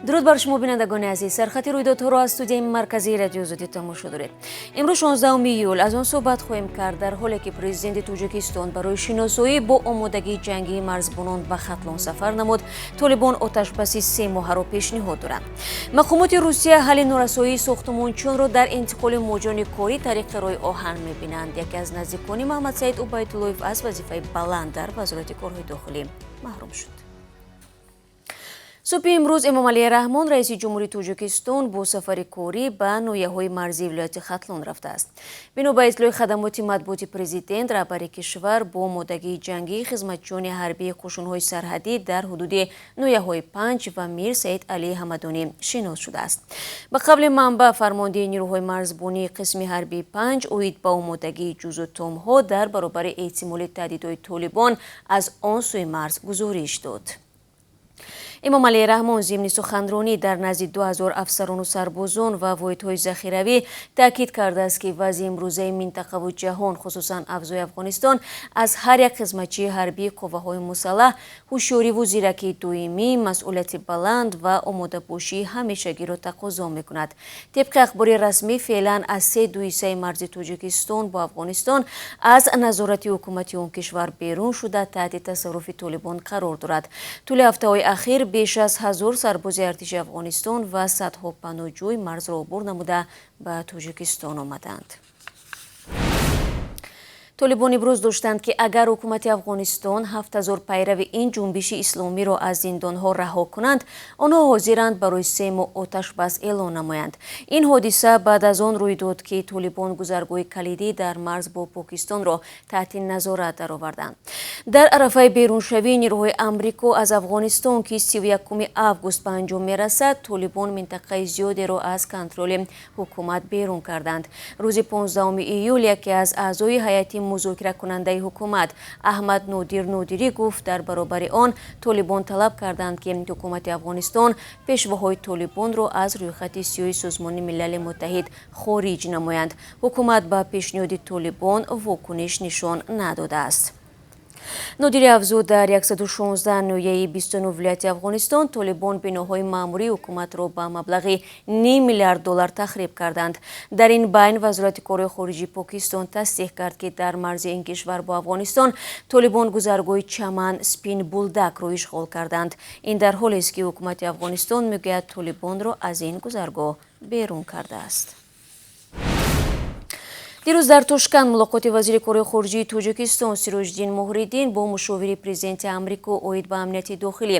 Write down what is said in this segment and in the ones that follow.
Дуруд бар шумо, бинандагони азиз. Сархати рӯйдодҳоро аз студияи марказии Радиои Озодӣ тамошо доред. Имрӯз 16 июл аз он суҳбат хоҳем кард, дар ҳоле ки президенти Тоҷикистон барои шиносоӣ бо омодагии ҷангии марзбонон ба Хатлон сафар намуд, толибон оташбаси 3 моҳаро пешниҳод доранд. Мақомоти Русия ҳалли норасоии сохтмончиёнро дар интиқоли муҳоҷирони корӣ тариқи роҳи оҳан мебинанд. Яке аз наздикони Маҳамадсаид Убайдуллоев аз вазифаи баланд дар Вазорати корҳои дохилӣ маҳрум шуд. Субҳи имрӯз Эмомалӣ Раҳмон, раиси ҷумҳури Тоҷикистон, бо сафари корӣ ба ноҳияҳои марзии вилояти Хатлон рафтааст. Бино ба иттилои хадамоти матбуоти президент, раҳбари кишвар бо омодагии ҷангии хизматчиёни ҳарбии қӯшунҳои сарҳадӣ дар ҳудуди ноҳияҳои Панҷ ва Мир Саид Алии Ҳамадонӣ шинос шудааст. Ба қавли манбаъ, фармондеҳи нирӯҳои марзбонии қисми ҳарбии Панҷ оид ба омодагии ҷузу томҳо дар баробари эҳтимоли таҳдидҳои толибон аз он сӯи марз гузориш дод. Эмомалӣ Раҳмон зимни суханронӣ дар назди 2000 афсарону сарбозон ва воҳидҳои захиравӣ таъкид кардааст, ки вазъи имрӯзаи минтақаву ҷаҳон, хусусан авзои Афғонистон, аз ҳар як хизматчии ҳарбии қувваҳои мусаллаҳ ҳушёриву зиракии доимӣ, масъулияти баланд ва омодабошии ҳамешагиро тақозо мекунад. Тибқи ахбори расмӣ, феълан аз се ду ҳиссаи марзи Тоҷикистон бо Афғонистон аз назорати ҳукумати он кишвар берун шуда, таҳти тасарруфи толибон қарор дорад. Тӯли ҳафтаҳои ахир беш аз 1000 сарбози артиши Афғонистон ва садҳо паноҳҷӯй марзро убур намуда, ба Тоҷикистон омаданд. Толибон иброз доштанд, ки агар ҳукумати Афғонистон 7000 пайрави ин ҷунбиши исломиро аз зиндонҳо раҳо кунанд, онҳо ҳозиранд барои 3 моҳ оташбас эълон намоянд. Ин ҳодиса баъд аз он рӯй дод, ки толибон гузаргоҳи калидӣ дар марз бо Покистонро таҳти назорат дароварданд. Дар арафаи беруншавии нирӯҳои Амрико аз Афғонистон, ки 31 август ба анҷом мерасад, толибон минтақаи зиёдеро аз контроли ҳукумат берун карданд. Рӯзи 15 июл яке аз аъзои ҳайати музокиракунандаи ҳукумат, Аҳмад Нодир Нодирӣ, гуфт, дар баробари он толибон талаб карданд, ки ҳукумати Афғонистон пешвоҳои толибонро аз рӯйхати сиёҳи Созмони Милали Муттаҳид хориҷ намоянд. Ҳукумат ба пешниҳоди толибон вокуниш нишон надодааст. Нодири афзуд, дар 116 ноҳияи 29 вилояти Афғонистон толибон биноҳои маъмурии ҳукуматро ба маблағи ним миллиард доллар тахриб карданд. Дар ин байн Вазорати корҳои хориҷии Покистон тасдиқ кард, ки дар марзи ин кишвар бо Афғонистон толибон гузаргоҳи Чаман Спин Булдакро ишғол карданд. Ин дар ҳолест, ки ҳукумати Афғонистон мегӯяд, толибонро аз ин гузаргоҳ берун кардааст. Дирӯз дар Тошканд мулоқоти вазири корҳои хориҷии Тоҷикистон Сироҷиддин Муҳриддин бо мушовири президенти Амрико оид ба амнияти дохилӣ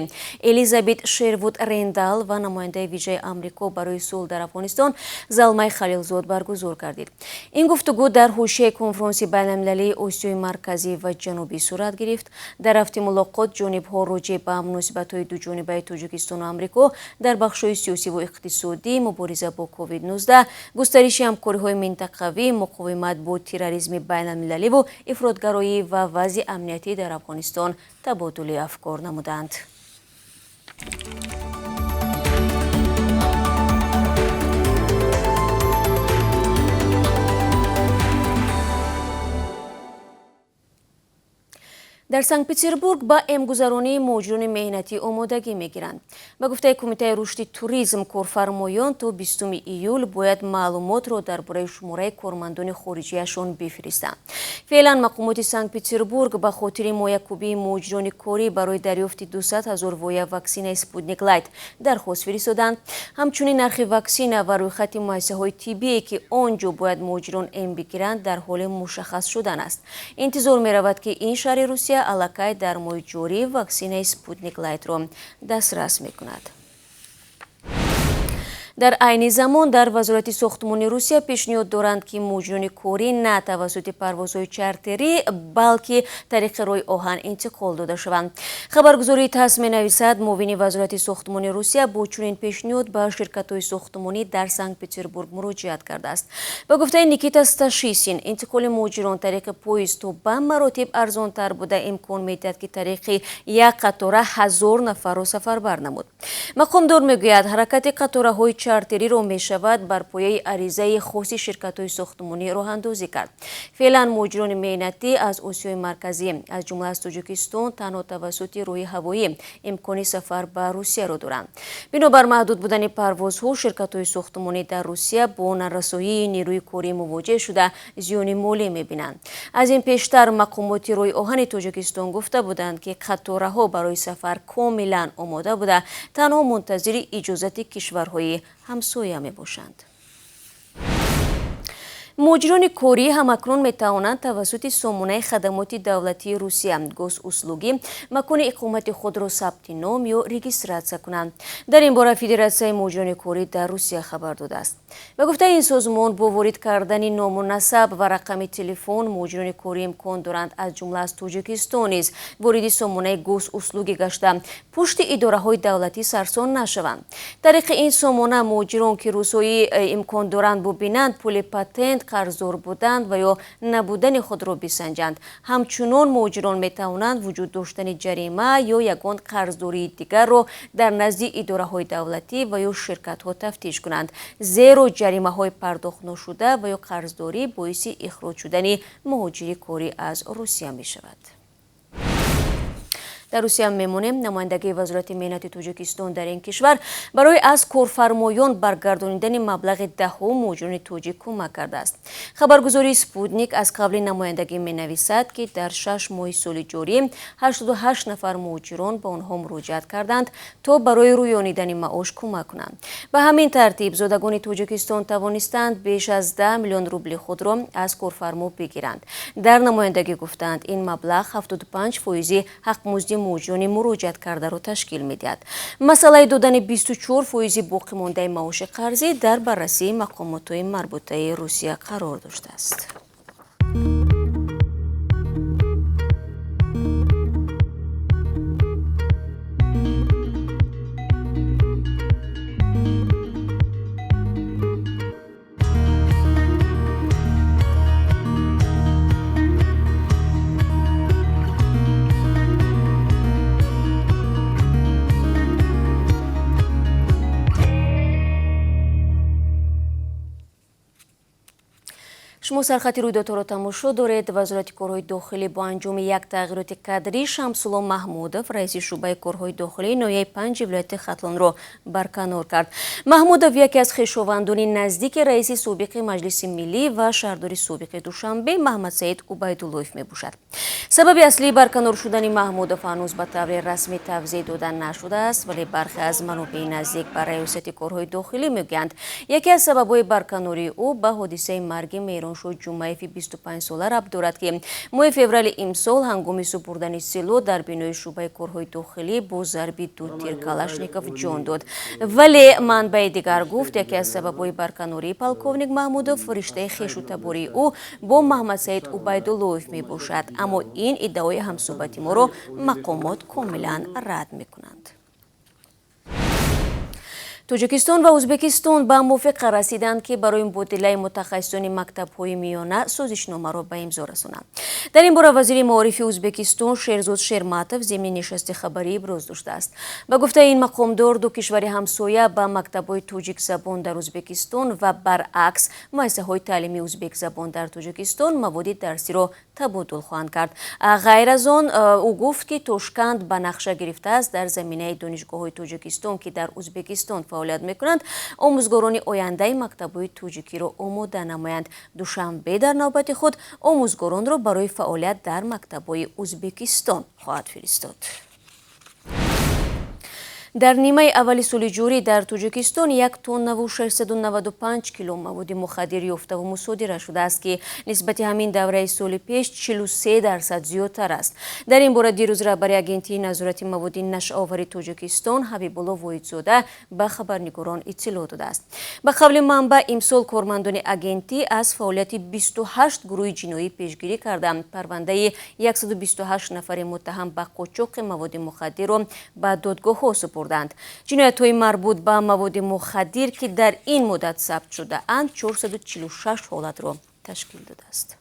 Элизабет Шервуд Рендал ва намояндаи вижаи Амрико барои сулҳ дар Афғонистон Залмай Халилзод баргузор гардид. Ин гуфтугӯ дар ҳошияи конфронси байналмилалии Осиёи Марказӣ ва Ҷанубӣ сурат гирифт. Дар рафти мулоқот ҷонибҳо роҷеъ ба муносибатҳои дуҷонибаи Тоҷикистону Амрико дар бахшҳои сиёсиву иқтисодӣ, мубориза бо COVID-19, густариши ҳамкориҳои минтақавӣ, муқовимат бо терроризми байналмилаливу ифротгароӣ ва вазъи амниятӣ дар Афғонистон табодули афкор намуданд. Дар Санкт Петербург ба эмгузаронии муҳоҷирони меҳнатӣ омодагӣ мегиранд. Ба гуфтаи Кумитаи рушди туризм, корфармоён то 20 июл бояд маълумотро дар бораи шумораи кормандони хориҷиашон бифиристанд. Феълан мақомоти Санкт Петербург ба хотири моякӯбии муҳоҷирони корӣ барои дарёфти 200 ҳазор воя ваксинаи Спутник Лайт дархост фиристоданд. Ҳамчунин нархи ваксина ва рӯйхати муассисаҳои тиббие, ки он ҷо бояд муҳоҷирон эм бигиранд, дар ҳоли мушаххас шудан аст. Интизор меравад, ки ин шаҳри Русия аллакай дар моҳи ҷорӣ ваксинаи Спутник Лайтро дастрас мекунад. Дар айни замон дар Вазорати сохтмони Русия пешниҳод доранд, ки муҳоҷирони корӣ на тавассути парвозҳои чартерӣ, балки тариқи роҳи оҳан интиқол дода шаванд. Хабаргузории ТАСС менависад, муовини Вазорати сохтмони Русия бо чунин пешниҳод ба ширкатҳои сохтмонӣ дар Санкт Петербург муроҷиат кардааст. Ба гуфтаи Никита Сташисин, интиқоли муҳоҷирон тариқи поезд то ба маротиб арзонтар буда, имкон медиҳад, ки тариқи як қатора 1000 нафарро сафарбар намуд. Мақомдор мегӯяд, ҳаракати қатораҳои Чартериро мешавад бар пояи аризаи хоси ширкатҳои сохтмонӣ роҳандозӣ кард. Феълан муҳоҷирони меҳнатӣ аз Осиёи Марказӣ, аз ҷумла аз Тоҷикистон, танҳо тавассути роҳи ҳавоӣ имкони сафар ба Русияро доранд. Бинобар маҳдуд будани парвозҳо, ширкатҳои сохтмонӣ дар Русия бо нарасоии нерӯи корӣ мувоҷеҳ шуда, зиёни молӣ мебинанд. Аз ин пештар мақомоти роҳи оҳани Тоҷикистон гуфта буданд, ки қатораҳо барои сафар комилан омода буда, танҳо мунтазири иҷозати кишварҳои ҳамсоя мебошанд. Муҳоҷирони корӣ ҳамакнун метавонанд тавассути сомонаи хадамоти давлатии Русия Госуслуги макони иқомати худро сабти ном ё регистратсия кунанд. Дар ин бора Федератсияи муҳоҷирони корӣ дар Русия хабар додааст. Ба гуфтаи ин созмон, бо ворид кардани ному насаб ва рақами телефон муҳоҷирони корӣ имкон доранд аз ҷумла аз Тоҷикистон низ вориди сомонаи Госуслуги гашта, пушти идораҳои давлатӣ сарсон нашаванд. Тариқи ин сомона муҳоҷирон, ки рӯзҳои имкон доранд бубинанд пули патент, қарздор буданд ва ё набудани худро бисанҷанд. Ҳамчунон муҳоҷирон метавонанд вуҷуд доштани ҷарима ё ягон қарздории дигарро дар назди идораҳои давлатӣ ва ё ширкатҳо тафтиш кунанд, зеро ҷаримаҳои пардохтношуда ва ё қарздорӣ боиси ихроҷ шудани муҳоҷири корӣ аз Русия мешавад. Дар Русия мемонем. Намояндагии Вазорати меҳнати Тоҷикистон дар ин кишвар барои аз корфармоён баргардонидани маблағи даҳҳо муҳоҷирони тоҷик кӯмак кардааст. Хабаргузории Спутник аз қавли намояндагӣ менависад, ки дар 6 моҳи соли ҷорӣ 88 нафар муҳоҷирон ба онҳо муроҷиат карданд, то барои рӯёнидани маош кӯмак кунанд. Ба ҳамин тартиб зодагони Тоҷикистон тавонистанд беш аз 10 миллион рубли худро аз корфармо бигиранд. Дар намояндагӣ гуфтанд, ин маблағ 75% ҳақмузди муҳоҷирони муроҷиат кардаро ташкил медиҳад. Масъалаи додани 24% боқимондаи маоши қарзӣ дар баррасии мақомотҳои марбутаи Русия қарор доштааст. Шумо сархати рӯйдодҳоро тамошо доред. Вазорати корҳои дохилӣ бо анҷоми як тағйироти кадрӣ Шамсулло Маҳмудов, раиси шӯъбаи корҳои дохилии ноҳияи 5 вилояти Хатлонро барканор кард. Маҳмудов яке аз хешовандони наздики раиси собиқи Маҷлиси миллӣ ва шаҳрдори собиқи Душанбе Маҳмадсаид Убайдуллоев мебошад. Сабаби аслии барканор шудани Маҳмудов ҳанӯз ба таври расмӣ тавзеҳ дода нашудааст, вале бархе аз манобеи наздик ба раёсати корҳои дохилӣ мегӯянд, яке аз сабабҳои барканории ӯ ба ҳодисаи марги Меҳроншоҳ Ҷумаеви 25 сола рабт дорад, ки моҳи феврали имсол ҳангоми супурдани силоҳ дар бинои шӯъбаи корҳои дохилӣ бо зарби ду тир Калашников ҷон дод. Вале манбаи дигар гуфт, яке аз сабабҳои барканории полковник Маҳмудов риштаи хешу табории ӯ бо Маҳмадсаид Убайдуллоев мебошад. Аммо ин иддаои ҳамсӯҳбати моро мақомот комилан рад мекунанд. Тоҷикистон ва Ӯзбекистон ба мувофиқа расиданд, ки барои мубодилаи мутахассисони мактабҳои миёна созишномаро ба имзо расонанд. Дар ин бора вазири маорифи Ӯзбекистон Шерзод Шерматов зимни нишасти хабарӣ иброз доштааст. Ба гуфтаи ин мақомдор, ду кишвари ҳамсоя ба мактабҳои тоҷикзабон дар Ӯзбекистон ва баръакс муассисаҳои таълимии ӯзбекзабон дар Тоҷикистон маводи дарсиро табодул хоҳанд кард. Ғайр аз он, ӯ гуфт, ки Тошканд ба нақша гирифтааст дар заминаи донишгоҳҳои Тоҷикистон, ки дар Ӯзбекистон фаъолият мекунанд, омӯзгорони ояндаи мактабҳои тоҷикиро омода намоянд. Душанбе дар навбати худ омӯзгоронро барои фаъолият дар мактабҳои Ӯзбекистон хоҳад фиристод. Дар нимаи аввали соли ҷорӣ дар Тоҷикистон 1 тоннаву 695 кило маводи мухаддир ёфтаву мусодира шудааст, ки нисбати ҳамин давраи соли пеш 43% зиёдтар аст. Дар ин бора дирӯз раҳбари Агентии назорати маводи нашъаовари Тоҷикистон Ҳабибулло Воҳидзода ба хабарнигорон иттилоъ додааст. Ба қавли манбаъ, имсол кормандони агентӣ аз фаъолияти 28 гурӯҳи ҷиноӣ пешгирӣ карданд, парвандаи 128 нафари муттаҳам ба қочоқи маводи мухаддирро ба додгоҳҳо супурданд. Ҷиноятҳои марбут ба маводи мухаддир, ки дар ин муддат сабт шудаанд, 446 ҳолатро ташкил додааст.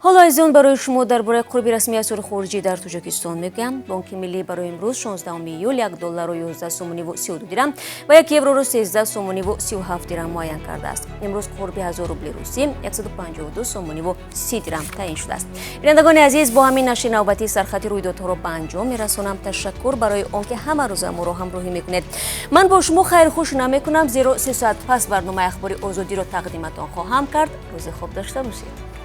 Ҳоло, азизон, барои шумо дар бораи қурби расмии асъори хориҷӣ дар Тоҷикистон мегӯям. Бонки Миллӣ барои имрӯз, 16 июл, 1 долларро 11 сомониву 32 дирам ва 1 евроро 13 сомониву 37 дирам муайян кардааст. Имрӯз қурби 1000 рубли русӣ 152 сомониву 30 дирам таъин шудааст. Бинандагони азиз, бо ҳамин нашри навбатии Сархати рӯйдодҳоро ба анҷом мерасонам. Ташаккур барои он ки ҳама рӯза моро ҳамроҳӣ мекунед. Ман бо шумо хайрхуш намекунам, зеро 3 соат пас барномаи Ахбори Озодиро тақдиматон хоҳам кард. Рӯзи хуб дошта бошед.